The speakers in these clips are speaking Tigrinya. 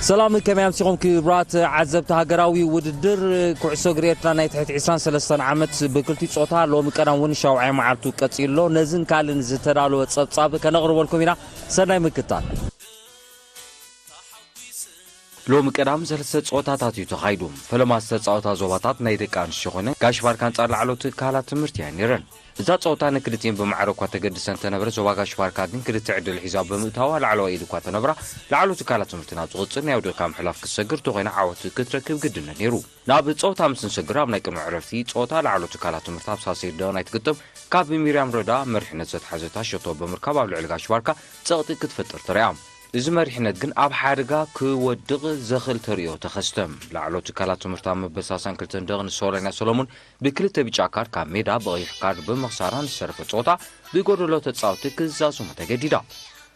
ሰላም፣ ከመይ ኣምሲኹም ክቡራት ዓዘብቲ? ሃገራዊ ውድድር ኩዕሶ እግሪ ኤርትራ ናይ ትሕቲ ዕስራን ሰለስተን ዓመት ብክልቲ ጾታ ሎሚ ቀዳም እውን ሻውዓይ መዓልቱ ቀጺሉ ኣሎ። ነዝን ካልእን ዝተዳለወ ጸብጻብ ከነቕርበልኩም ኢና። ሰናይ ምክታል። ሎሚ ቀዳም ሰለስተ ጸወታታት እዩ ተኻይዱ። ፈለማ ዝተጻወታ ዞባታት ናይ ደቂ ኣንስትዮ ኮይነን፣ ጋሽ ባርካ ኣንጻር ላዕለዎት ትካላት ትምህርቲ እየን ነይረን። እዛ ጸወታ ንክልቲኤን ብማዕረ እኳ ተገድሰ እንተነበረ፣ ዞባ ጋሽ ባርካ ግን ክልተ ዕድል ሒዛ ብምእታዋ ላዕለዋይ ኢድ እኳ ተነብራ፣ ላዕለዎት ትካላት ትምህርቲ ናብ ዝቕጽል ናይ ውድድርካ ምሕላፍ ክትሰግር ተኾይና ዓወት ክትረክብ ግድነት ነይሩ። ናብ ጸወታ ምስ ንሰግር ኣብ ናይ ቅድሚ ዕረፍቲ ጸወታ ላዕለዎት ትካላት ትምህርቲ ኣብ ሳልሰይቲ ደቂቕ ናይቲ ግጥም ካብ ሚርያም ረዳ መሪሕነት ዘትሓዘታ ሸቶ ብምርካብ ኣብ ልዕሊ ጋሽ ባርካ ጸቕጢ ክትፈጥር ተራእያ። እዚ መሪሕነት ግን ኣብ ሓደጋ ክወድቕ ዘኽእል ተርእዮ ተኸስተ። ላዕለዎት ትካላት ትምህርቲ ኣብ መበል ሰላሳን ክልተን ደቂቕ ንሶሎንያ ሰሎሙን ብክልተ ብጫ ካርድ ካብ ሜዳ ብቐይሕ ካርድ ብምኽሳራ ንዝተረፈ ጸወታ ብጎደሎ ተጻወትቲ ክዛዝሙ ተገዲዳ።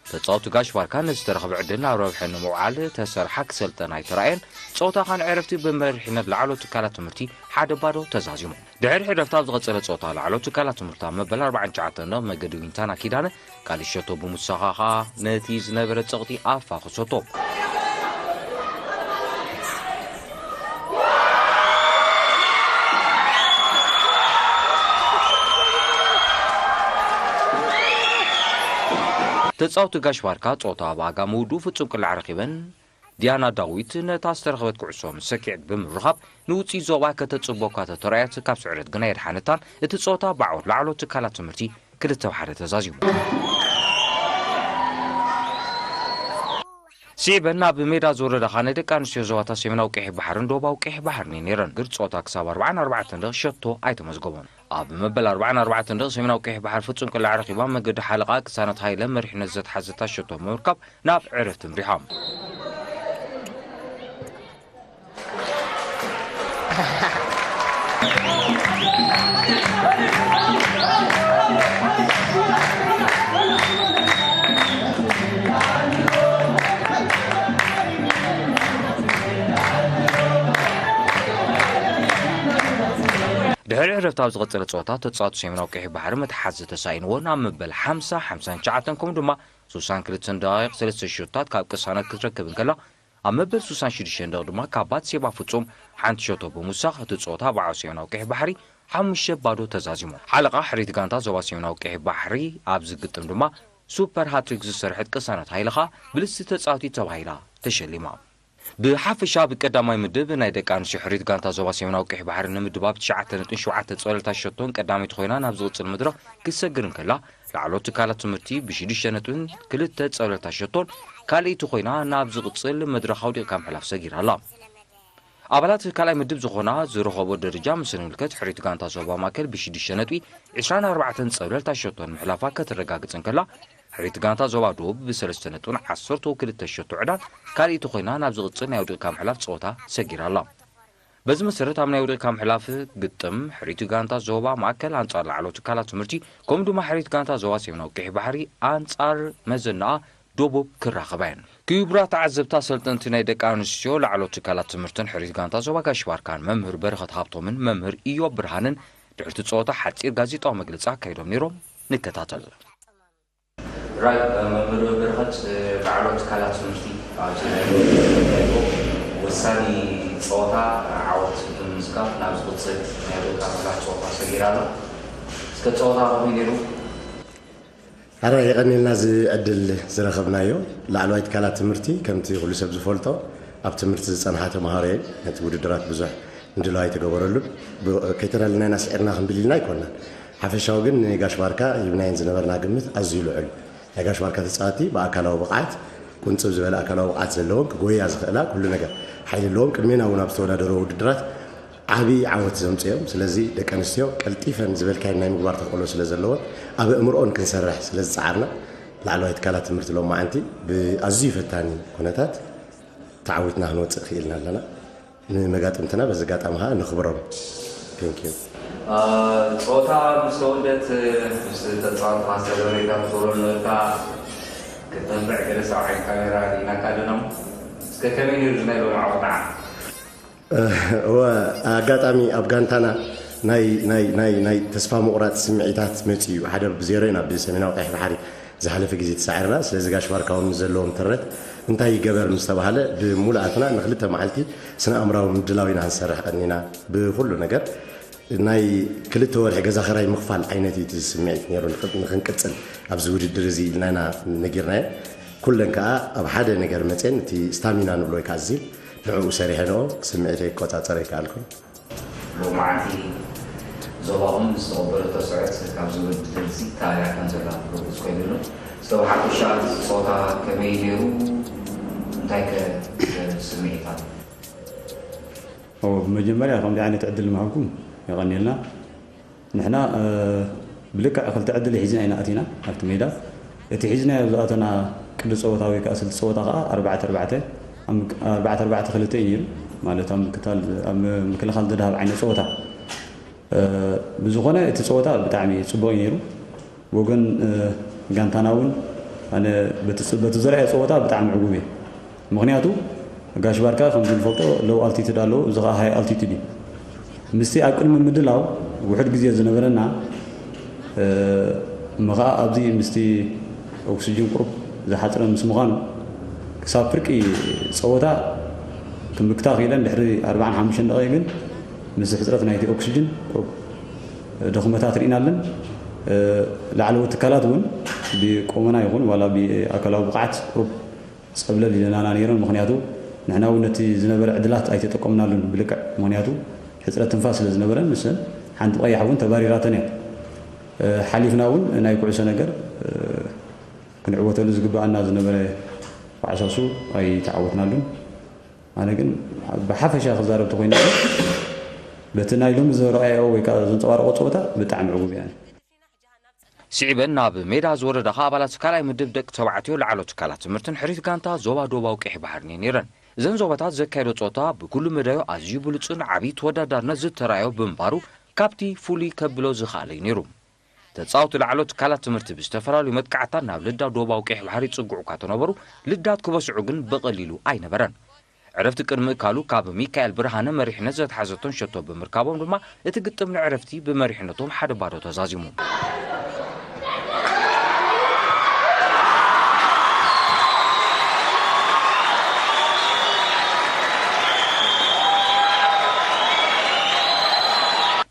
ተጻወትቲ ጋሽ ባርካ ነዚ ዝተረኽበ ዕድል ናብ ረብሐ ንምውዓል ተሰርሓ ክሰልጠና ኣይተራእየን። ጸወታ ካን ዕረፍቲ ብመሪሕነት ላዕለዎት ትካላት ትምህርቲ ሓደ ባዶ ተዛዚሙ። ድሕሪ ዕረፍቲ ኣብ ዝቐጸለ ጸወታ ላዕለዎት ትካላት ትምህርቲ ኣብ መበል ኣርባዓን ትሽዓተን ደቂቕ መገዲ ዊንታና ኪዳነ ካልእ ሸቶ ብምውሳኻ ኸኣ ነቲ ዝነበረ ጸቕጢ ኣፋኹሰቶ። ተጻወቲ ጋሽ ባርካ ጸወታ ኣብ ኣጋ ምውድኡ ፍጹም ቅላዕ ረኺበን። ዲያና ዳዊት ነታ ዝተረኸበት ኩዕሶ ምስ ሰኪዐት ብምርኻብ ንውጽኢት ዞባ ከተጽቦ እኳ ተተራእየት፣ ካብ ስዕረት ግና የድሓነታን። እቲ ጸወታ ብዓወት ላዕለዎት ትካላት ትምህርቲ ክልተ ብ ሓደ ተዛዚሙ። ስዒበን ናብ ሜዳ ዝወረዳ ኸኣ ናይ ደቂ ኣንስትዮ ዞባታት ሰሜናዊ ቀይሕ ባሕርን ደቡባዊ ቀይሕ ባሕርን እየን ነይረን። ግር ጸወታ ክሳብ ኣርባዓን ኣርባዕተን ደቂቕ ሸቶ ኣይተመዝገቦን። ኣብ መበል ኣርባዓን ኣርባዕተን ደቂቕ ሰሜናዊ ቀይሕ ባሕሪ ፍጹም ቅላዕ ረኺባ፣ መገዲ ሓለቓ ቅሳነት ሃይለ መሪሕነት ዘትሓዘታ ሸቶ ብምርካብ ናብ ዕረፍቲ ኣምሪሖም። ድሕሪ ዕረፍቲ ኣብ ዝቐጸለ ጸወታ፣ ተጻወቲ ሰሜናዊ ቀይሕ ባሕሪ መትሓዚ ተሳኢንዎ ናብ መበል ሓምሳ፣ ሓምሳን ትሽዓተን ከምኡ ድማ ሱሳን ክልተን ደቂቕ ሰለስተ ሸቶታት ካብ ቅሳነት ክትረክብ እንከላ፣ ኣብ መበል ሱሳን ሽዱሽተን ደቂቕ ድማ ካብ ባትሴባ ፍጹም ሓንቲ ሸቶ ብምውሳኽ እቲ ጸወታ ብዓወት ሰሜናዊ ቀይሕ ባሕሪ ሓሙሽተ ባዶ ተዛዚሙ። ሓለቓ ሕሪት ጋንታ ዞባ ሰሜናዊ ቀይሕ ባሕሪ ኣብዚ ግጥም ድማ ሱፐር ሃትሪክ ዝሰርሐት ቅሳነት ሃይለ ኸኣ ብልጽቲ ተጻዋቲት ተባሂላ ተሸሊማ። ብሓፈሻ ኣብ ቀዳማይ ምድብ ናይ ደቂ ኣንስትዮ ሕሪት ጋንታ ዞባ ሰሜናዊ ቀይሕ ባሕሪ ንምድባብ ትሽዓተ ነጥብን ሸውዓተ ጸብለልታ ሸቶን ቀዳመይቲ ኮይና ናብ ዝቕጽል መድረኽ ክትሰግር እንከላ፣ ላዕለዎት ትካላት ትምህርቲ ብሽዱሽተ ነጥብን ክልተ ጸብለልታ ሸቶን ካልኣይቲ ኮይና ናብ ዝቕጽል መድረኽ ኣውዲቕካ ምሕላፍ ሰጊራ ኣላ። ኣባላት ካልኣይ ምድብ ዝኾና ዝረኸቦ ደረጃ ምስ እንምልከት፣ ሕሪት ጋንታ ዞባ ማእከል ብሽዱሽተ ነጥቢ ዕስራን ኣርባዕተን ጸብለልታ ሸቶን ምሕላፋ ከተረጋግጽ እንከላ፣ ሕሪት ጋንታ ዞባ ደቡብ ብሰለስተ ነጥብን ዓሰርተው ክልተ ሸቶ ዕዳን ካልኣይቲ ኮይና ናብ ዝቕጽል ናይ ኣውዲቕካ ምሕላፍ ጸወታ ሰጊራ ኣላ። በዚ መሰረት ኣብ ናይ ኣውዲቕካ ምሕላፍ ግጥም ሕሪት ጋንታ ዞባ ማእከል ኣንጻር ላዕለዎት ትካላት ትምህርቲ ከምኡ ድማ ሕሪት ጋንታ ዞባ ሰሜናዊ ቀይሕ ባሕሪ ኣንጻር መዘናኣ ደቡብ ክራኸባ እየን። ክቡራት ተዓዘብቲ፣ ኣሰልጠንቲ ናይ ደቂ ኣንስትዮ ላዕለዎት ትካላት ትምህርትን ሕሪት ጋንታ ዞባ ጋሽ ባርካን መምህር በረኸት ሃብቶምን መምህር ኢዮብ ብርሃንን ድሕርቲ ጸወታ ሓጺር ጋዜጣዊ መግለጺ ኣካይዶም ነይሮም። ንከታተል። ራይ መምህር በረኸት፣ ላዕለዎት ትካላት ትምህርቲ ኣብዚ ናይ ወሳኒ ጸወታ ዓወት ብምምዝጋብ ናብ ዝቕጽል ናይ ኣውሮፓ ምዕራፍ ጸወታ ሰጊራ ኣላ። እስከ ጸወታ ከመይ ነይሩ? ኣረ የቐንየልና እዚ ዕድል ዝረኸብናዮ። ላዕለዋይ ትካላት ትምህርቲ ከምቲ ኩሉ ሰብ ዝፈልጦ ኣብ ትምህርቲ ዝጸንሓ ተምሃሮ እየን። ነቲ ውድድራት ብዙሕ ምድላው ኣይተገበረሉን። ብ-፣ ከይተዳለናይና ስዒርና ክንብል ኢልና ኣይኮንናን። ሓፈሻዊ ግን ንጋሽ ባርካ ሂብናየን ዝነበርና ግምት ኣዝዩ ልዑል። ናይ ጋሽ ባርካ ተጻወትቲ ብኣካላዊ ብቕዓት፣ ቁንጽብ ዝበለ ኣካላዊ ብቕዓት ዘለዎም፣ ክጎያ ዝኽእላ፣ ኩሉ ነገር ሓይሊ ኣለዎም። ቅድሜና እውን ኣብ ዝተወዳደርዎ ውድድራት ዓቢ ዓወት ዘምጽኡ እዮም። ስለዚ ደቂ ኣንስትዮ ቀልጢፈን ዝበልካየን ናይ ምግባር ተኽእሎ ስለ ዘለወን፣ ኣብ ኣእምሮኦን ክንሰርሕ ስለ ዝጸዓርና፣ ላዕለዋይ ትካላት ትምህርቲ ሎማዓንቲ ብኣዝዩ ፈታኒ ኩነታት ተዓዊትና ክንወጽእ ክኢልና ኣለና። ንመጋጥምትና በዚ ኣጋጣሚ ኸኣ ነኽብሮም። Thank you። አ፣ ጸወታ ምስ ተወደት፣ ምስ ተጻወትካ ሰለብሬት ኣብ ትገብሮ ነበርካ፣ ክትነብዕ ገለ ሰብ ዓይኒ ካሜራ ርኢናካ ኣለና እሞ፣ እስከ ከመይ ነይሩ እዚ ናይ ሎሚ ዓወት ንዓኻ? እወ፣ ኣጋጣሚ ኣብ ጋንታና ናይ፣ ናይ፣ ናይ፣ ናይ ተስፋ ምቑራጽ ስምዒታት መጺኡ እዩ። ሓደ ብዜሮ ኢና ብሰሜናዊ ቀይሕ ባሕሪ ዝሓለፈ ግዜ ተሳዒርና። ስለዚ ጋሽ ባርካ እውን ምስ ዘለዎም ትረት እንታይ ይገበር ምስ ተባህለ፣ ብሙሉኣትና ንክልተ መዓልቲ ስነ ኣእምራዊ ምድላው ኢና ክንሰርሕ ቀኒና። ብኩሉ ነገር ናይ ክልተ ወርሒ ገዛ ኸራይ ምኽፋል ዓይነት እዩ እቲ ስምዒት ነይሩ። ንኽ-፣ ንኽንቅጽል ኣብዚ ውድድር እዚ ኢልና ኢና ነጊርናዮ። ኩለን ከኣ ኣብ ሓደ ነገር መጽየን፣ እቲ ስታሚና ንብሎ ወይ ከኣ ዚል፣ ንዕኡ ሰሪሐንኦ፣ ስምዒተይ ክቆጻጸር ኣይከኣልኩን። ሎማዓንቲ ዞባኹም ዝተቐበለቶ ስዕረት ካብዚ ውድድር እዚ ተኣልያ ከም ዘላ ርጉጽ ኮይኑ ኣሎ። ዝተባሓቱ ሻል ጸወታ ከመይ ነይሩ? እንታይ ከ ስምዒት ኣሎ? ኦ፣ ብመጀመርያ ከምዚ ዓይነት ዕድል ምሃብኩም የቐንየልና። ንሕና፣ እ፣ ብልክዕ ክልተ ዕድል ሒዝና ኢና ኣቲና ኣብቲ ሜዳ። እቲ ሒዝናዮ ዝኣተና ቅዲ ጸወታ ወይ ከኣ ስልቲ ጸወታ ከኣ ኣርባዕተ ኣርባዕተ፣ ኣብ ምክ-፣ ኣርባዕተ ኣርባዕተ ክልተ እዩ ነይሩ። ማለት ኣብ ምክታል፣ ኣብ ምክልኻል ዘድሃብ ዓይነት ጸወታ። እ፣ ብዝኾነ እቲ ጸወታ ብጣዕሚ ጽቡቕ እዩ ነይሩ። ብወገን፣ እ፣ ጋንታና እውን ኣነ በቲ ጽ-፣ በቲ ዝረኣየ ጸወታ ብጣዕሚ ዕጉብ እየ። ምኽንያቱ ጋሽ ባርካ ከምዚ ንፈልጦ ሎው ኣልቲቱድ ኣለዎ፣ እዚ ኸኣ ሃይ ኣልቲቱድ እዩ። ምስቲ ኣብ ቅድሚ ምድላው ውሑድ ግዜ ዝነበረና፣ እ፣ እሞ ኸኣ ኣብዚ ምስቲ ኦክስጅን ቁሩብ ዝሓጽረ ምስ ምዃኑ፣ ክሳብ ፍርቂ ጸወታ ክምክታ ክኢለን፣ ድሕሪ ኣርባዓን ሓሙሽተን ደቂቕ ግን ምስ ሕጽረት ናይቲ ኦክስጅን ቁሩብ ድኽመታት ርኢና ኣለን። እ፣ ላዕለዎት ትካላት እውን ብቆመና ይኹን ዋላ ብኣካላዊ ብቕዓት ቁሩብ ጸብለል ኢለናና ነይረን። ምኽንያቱ ንሕና እውን ነቲ ዝነበረ ዕድላት ኣይተጠቀምናሉን ብልክዕ። ምኽንያቱ ሕጽረት ትንፋስ ስለ ዝነበረን ንሰን ሓንቲ ቀያሕ እውን ተባሪራተን እያ። እ፣ ሓሊፍና እውን ናይ ኩዕሶ ነገር፣ እ፣ ክንዕወተሉ ዝግብኣና ዝነበረ ዋዕሳሱ ኣይተዓወትናሉን። ኣነ ግን ብሓፈሻ ክዛረብ ተኮይነ ግን በቲ ናይ ሎሚ ዝረኣዮ ወይ ከዓ ዘንጸባረቆ ጸወታ ብጣዕሚ ዕጉብ እየ። ስዒበን ናብ ሜዳ ዝወረዳ ከኣ ኣባላት ካልኣይ ምድብ ደቂ ተባዕትዮ ላዕለዎት ትካላት ትምህርትን ሕሪት ጋንታ ዞባ ደቡባዊ ቀይሕ ባሕርን እየን ነይረን። እዘን ዞባታት ዘካየዶ ጸወታ ብኩሉ መዳዩ ኣዝዩ ብሉጽን ዓብዪ ተወዳዳርነት ዝተራእዮ ብምንባሩ ካብቲ ፍሉይ ከብሎ ዝኸኣለ እዩ ነይሩ። ተጻወቲ ላዕለዎት ትካላት ትምህርቲ ብዝተፈላለዩ መጥቃዕታት ናብ ልዳት ደቡባዊ ቀይሕ ባሕሪ ይጽግዑ እኳ ተነበሩ፣ ልዳት ክበስዑ ግን ብቐሊሉ ኣይነበረን። ዕረፍቲ ቅድሚ ምእካሉ ካብ ሚካኤል ብርሃነ መሪሕነት ዘትሓዘቶን ሸቶ ብምርካቦም ድማ እቲ ግጥም ንዕረፍቲ ብመሪሕነቶም ሓደ ባዶ ተዛዚሙ።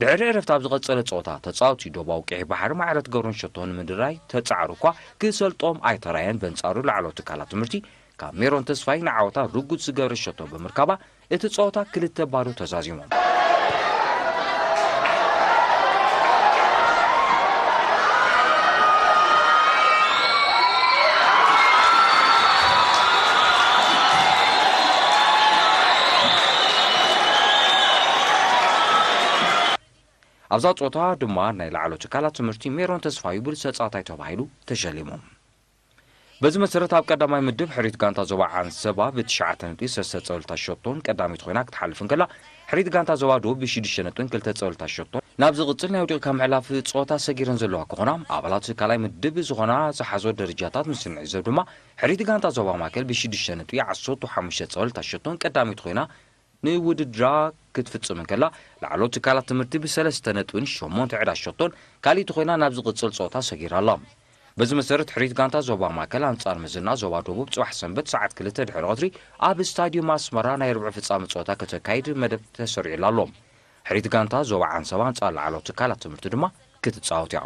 ድሕሪ ዕረፍቲ ኣብ ዝቐጸለ ጸወታ ተጻወቲ ደቡባዊ ቀይሕ ባሕሪ ማዕረ ትገብሮን ሸቶ ንምድራይ ተጻዕሩ እኳ ክሰልጦም ኣይተራየን። በንጻሩ ላዕለዎት ትካላት ትምህርቲ ካብ ሜሮን ተስፋይ ንዓወታ ርጉጽ ዝገብረ ሸቶ ብምርካባ እቲ ጸወታ ክልተ ባዶ ተዛዚሞም። ኣብዛ ጸወታ ድማ ናይ ላዕለዎት ትካላት ትምህርቲ ሜሮን ተስፋዩ ብሉጽ ተጻዋታይ ተባሂሉ ተሸሊሙ። በዚ መሰረት ኣብ ቀዳማይ ምድብ ሕሪት ጋንታ ዞባ ዓንሰባ ብትሽዓተ ነጥቢ ሰለስተ ጸወልታ ሸቶን ቀዳሚት ኮይና ክትሓልፍ እንከላ፣ ሕሪት ጋንታ ዞባ ደቡብ ብሽዱሽተ ነጥብን ክልተ ጸወልታ ሸቶን ናብ ዝቕጽል ናይ ውድቕካ ምሕላፍ ጸወታ ሰጊረን ዘለዋ ክኾና፣ ኣባላት ካልኣይ ምድብ ዝኾና ዝሓዞ ደረጃታት ምስ እንዕዘብ ድማ፣ ሕሪት ጋንታ ዞባ ማእከል ብሽዱሽተ ነጥቢ ዓሰርተ ሓሙሽተ ጸወልታ ሸቶን ቀዳሚት ኮይና ንውድድራ ክትፍጽም እንከላ፣ ላዕለዎት ትካላት ትምህርቲ ብሰለስተ ነጥብን ሸሞንተ ዕዳ ሸቶን ካልኣይቲ ኮይና ናብ ዝቕጽል ጸወታ ሰጊራ ኣላ። በዚ መሰረት፣ ሕሪት ጋንታ ዞባ ማእከል ኣንጻር መዘና ዞባ ደቡብ ጽባሕ ሰንበት ሰዓት ክልተ ድሕሪ ቀትሪ ኣብ ስታድዩም ኣስመራ ናይ ርብዒ ፍጻመ ጸወታ ከተካይድ መደብ ተሰሪዑላ ኣሎ። ሕሪት ጋንታ ዞባ ዓንሰባ ኣንጻር ላዕለዎት ትካላት ትምህርቲ ድማ ክትጻወት እያ።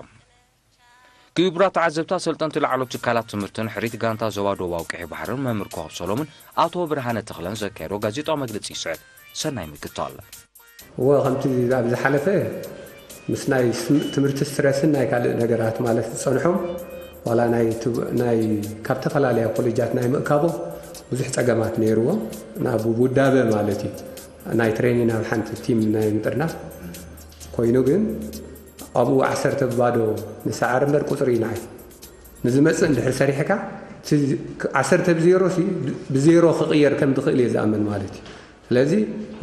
ክቡራት ተዓዘብቲ፣ ኣሰልጠንቲ ላዕለዎት ትካላት ትምህርትን ሕሪት ጋንታ ዞባ ደቡባዊ ቀይሕ ባሕርን መምህር ኮኸብ ሰሎምን ኣቶ ብርሃነ ተኽለን ዘካየዶ ጋዜጣዊ መግለጺ ይስዕብ። ሰናይ ምክታል። እወ፣ ከምቲ ኣብ ዝሓለፈ ምስ ናይ ስም-፣ ትምህርቲ ስትረስን ናይ ካልእ ነገራት ማለት ዝጸንሖም፣ ዋላ ናይ ትብ-፣ ናይ ካብ ተፈላለያ ኮሌጃት ናይ ምእካቦ ብዙሕ ጸገማት ነይርዎ። ናብ ውዳበ ማለት እዩ። ናይ ትሬኒን ኣብ ሓንቲ ቲም ናይ ምጥርናፍ ኮይኑ ግን ኣብኡ ዓሰርተ ብባዶ ንሰዓር እምበር ቁጽሪ ንዓይ ንዝመጽእ እንድሕር ሰሪሕካ፣ እቲ ዓሰርተ ብዜሮ ሲ ብዜሮ ክቕየር ከም ዝኽእል እየ ዝኣምን ማለት እዩ። ስለዚ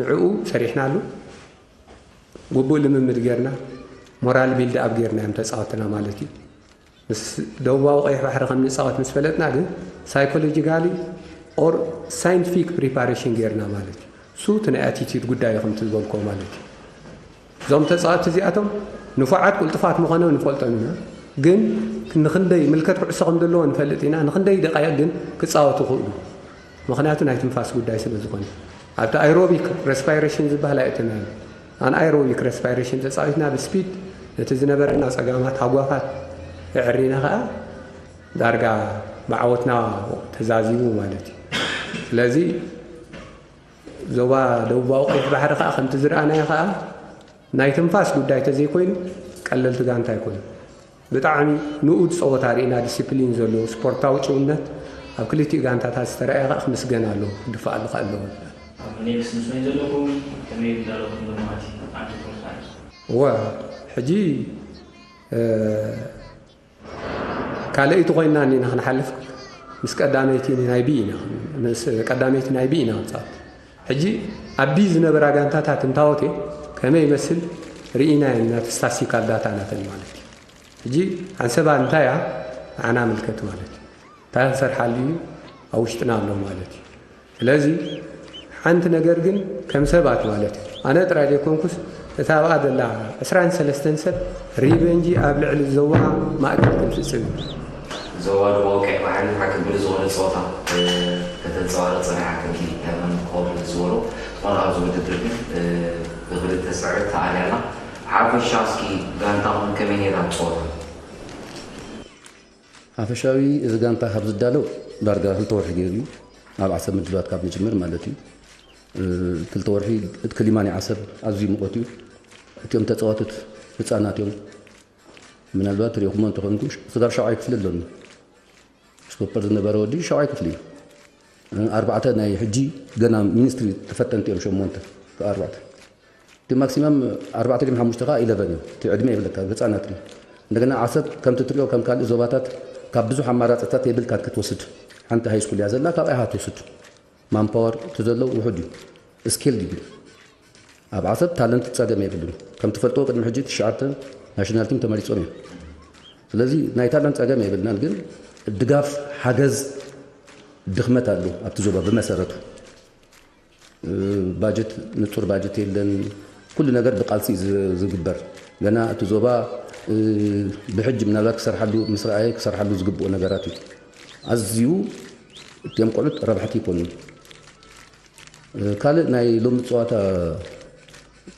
ንዕኡ ሰሪሕናሉ፣ ግቡእ ልምምድ ጌርና፣ ሞራል ቢልድ ኣፕ ጌርና እዮም ተጻወትና ማለት እዩ። ምስ ደቡባዊ ቀይሕ ባሕሪ ከም ንጻወት ምስ ፈለጥና ግን ሳይኮሎጂካሊ ኦር ሳይንቲፊክ ፕሪፓሬሽን ጌርና ማለት እዩ። እሱ እቲ ናይ ኣቲቲዩድ ጉዳይ እዩ ከምቲ ዝበልክዎ ማለት እዩ። እዞም ተጻወትቲ እዚኣቶም ንፉዓት ቁልጡፋት ምዃኖም ንፈልጦም ኢና፣ ግን ንኽንደይ ምልከት ኩዕሶ ከም ዘለዎ ንፈልጥ ኢና። ንኽንደይ ደቃይቕ ግን ክጻወቱ ይኽእሉ። ምኽንያቱ ናይ ትንፋስ ጉዳይ ስለ ዝኾነ ኣብቲ ኣይሮቢክ ሬስፓይሬሽን ዝበሃል ኣይእተናዮ። ኣን ኣይሮቢክ ሬስፓይሬሽን ተፃዊትና ብስፒድ ነቲ ዝነበረና ፀጋማት ሃጓፋት ኣዕሪና ከዓ ዳርጋ ብዓወትና ተዛዚሙ ማለት እዩ። ስለዚ ዞባ ደቡባዊ ቀይሕ ባሕሪ ከዓ ከምቲ ዝረኣናዮ ከዓ ናይ ትንፋስ ጉዳይ ተዘይኮይኑ ቀለልቲ ጋንታ ኣይኮኑ። ብጣዕሚ ንኡድ ፀወታ ርኢና፣ ዲሲፕሊን ዘለዎ ስፖርታዊ ጭውነት ኣብ ክልቲኡ ጋንታታት ዝተረኣየ ከዓ ክምስገን ኣለዎ፣ ክድፋኣሉ ከዓ ኣለዎ። ኣብ ኔክስት ምስ መን ዘለኩም ከመይ እንዳለኩም ድማ እቲ ኣንቲኮንፋረንስ? እወ፣ ሕጂ ካልኣይቲ ኮይና እኒና ክንሓልፍ ምስ ቀዳመይቲ ናይ ቢ ኢና ምስ ቀዳመይቲ ናይ ቢ ኢና ክንፃወት። ሕጂ ኣብ ቢ ዝነበራ ጋንታታት እንታወት ከመይ ይመስል ርኢና ኢና፣ ናቲ ስታስቲካል ዳታ ናተን ማለት እዩ። ሕጂ ሓንሰባ እንታይ እያ ንዓና ምልከት ማለት እዩ። እንታይ ክንሰርሓሉ እዩ ኣብ ውሽጥና ኣሎ ማለት እዩ። ስለዚ ሓንቲ ነገር ግን ከም ሰባት ማለት እዩ፣ ኣነ ጥራይ ዘይኮንኩስ እታ ኣብኣ ዘላ ዕስራን ሰለስተን ሰብ ሪቨንጂ ኣብ ልዕሊ ዘዋ ማእከል ክንፍጽም እዩ። ዞባ ደቡባዊ ቀይሕ ባሕሪ ሓቂ ብሉጽ ዝኾነ ጸወታ ከተንጸባርቕ ጸኒሓ፣ ከምቲ ኤርናን ኮብል ዝበሎ። ዝኾነ ኣብዚ ውድድር ግን ብኽልተ ስዕረት ተኣልያ ኣላ። ብሓፈሻ እስኪ ጋንታኹም ከመይ ነይራ ጸወታ? ሓፈሻዊ እዚ ጋንታ ካብ ዝዳለው ዳርጋ ክልተ ወርሒ ገይሩ እዩ። ኣብ ዓሰብ ምድባት ካብ ንጅምር ማለት እዩ። ክልተ ወርሒ እቲ ክሊማ ናይ ዓሰብ ኣዝዩ ሙቐት እዩ። እቲኦም ተፃዋትት ህፃናት እዮም። ምናልባት ሪእኹሞ እንተኾንኩም ስጋብ ሻውዓይ ክፍሊ ኣሎኒ። ስቶፐር ዝነበረ ወዲ ሻውዓይ ክፍሊ እዩ። ኣርባዕተ ናይ ሕጂ ገና ሚኒስትሪ ተፈተንቲ እዮም ሸሞንተ ኣርባዕተ እቲ ማክሲመም ኣርባዕተ ድም ሓሙሽተ ከዓ ኢለቨን እዩ። እቲ ዕድመ የብለካ ህፃናት ድም እንደገና ዓሰብ ከምቲ ትሪኦ ከም ካልእ ዞባታት ካብ ብዙሕ ኣማራፅታት የብልካን ክትወስድ። ሓንቲ ሃይ ስኩል እያ ዘላ ካብኣ ኢኻ ትወስድ። ማንፓወር እቲ ዘሎ ውሑድ እዩ። ስኪል ድዩ ኣብ ዓሰብ ታለንት ፀገም የብሉን። ከም ትፈልጥዎ ቅድሚ ሕጂ ትሽዓተ ናሽናል ቲም ተመሪፆም እዮም። ስለዚ ናይ ታለንት ፀገም የብልናን፣ ግን ድጋፍ ሓገዝ ድኽመት ኣሎ ኣብቲ ዞባ ብመሰረቱ። ባጀት ንፁር ባጀት የለን። ኩሉ ነገር ብቃልሲ እዩ ዝግበር። ገና እቲ ዞባ ብሕጂ ምናልባት ክሰርሓሉ ምስ ረኣየ ክሰርሓሉ ዝግብኦ ነገራት እዩ። ኣዝዩ እቲኦም ቆልዑት ረብሕቲ ይኮኑ። ካልእ ናይ ሎሚ ፀዋታ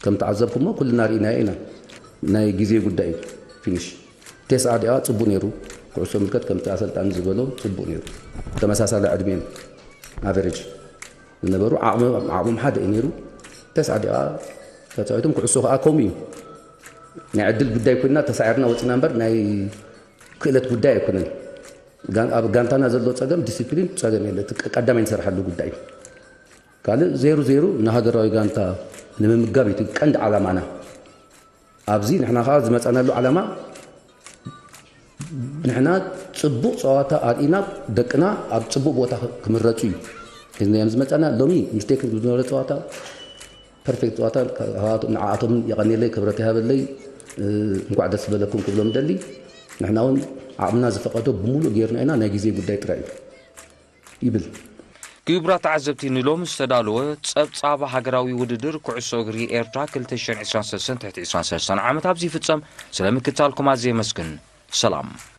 ከም ተዓዘብኩሞ ኩልና ርኢናዮ ኢና። ናይ ግዜ ጉዳይ እዩ። ፊኒሽ። ቴስዓ ደቂቃ ፅቡቅ ነይሩ። ኩዕሶ ምልከት ከምቲ ኣሰልጣኒ ዝበሎ ፅቡቅ ነይሩ። ተመሳሳሊ ዕድሜ እዮም ኣቨሬጅ ዝነበሩ። ዓቕሞም ሓደ እዩ ነይሩ። ተስዓ ደቂቃ ተፃዊቶም። ኩዕሶ ከዓ ከምኡ እዩ። ናይ ዕድል ጉዳይ ኮይና ተሳዒርና ወፂና እምበር ናይ ክእለት ጉዳይ ኣይኮነን። ኣብ ጋንታና ዘሎ ፀገም ዲሲፕሊን ፀገም የለ። እቲ ቀዳማይ ንሰርሓሉ ጉዳይ እዩ። ካልእ ዜሩ ዜሩ ንሃገራዊ ጋንታ ንምምጋብ እዩ እቲ ቀንዲ ዓላማና። ኣብዚ ንሕና ከዓ ዝመፃናሉ ዓላማ ንሕና ፅቡቅ ፀዋታ ኣርኢና ደቅና ኣብ ፅቡቅ ቦታ ክምረፁ እዩ ሒዝናዮም ዝመፃና። ሎሚ ምስ ቴክኒክ ዝነበረ ፀዋታ ፐርፌክት ፀዋታ ንዓኣቶም የቐንየለይ፣ ክብረት ይሃበለይ፣ እንኳዕ ደስ በለኩም ክብሎም ደሊ። ንሕና እውን ዓቕምና ዝፈቐዶ ብሙሉእ ጌርና ኢና፣ ናይ ግዜ ጉዳይ ጥራይ እዩ። ይብል። ክቡራት ተዓዘብቲ ንሎሚ ዝተዳለወ ጸብጻብ ሃገራዊ ውድድር ኩዕሶ እግሪ ኤርትራ ክልተ ሽሕን ዕስራን ሰለስተን ትሕቲ ዕስራን ሰለስተን ዓመት ኣብዚ ይፍጸም። ስለ ምክትታልኩም ኣዝየ የመስግን። ሰላም።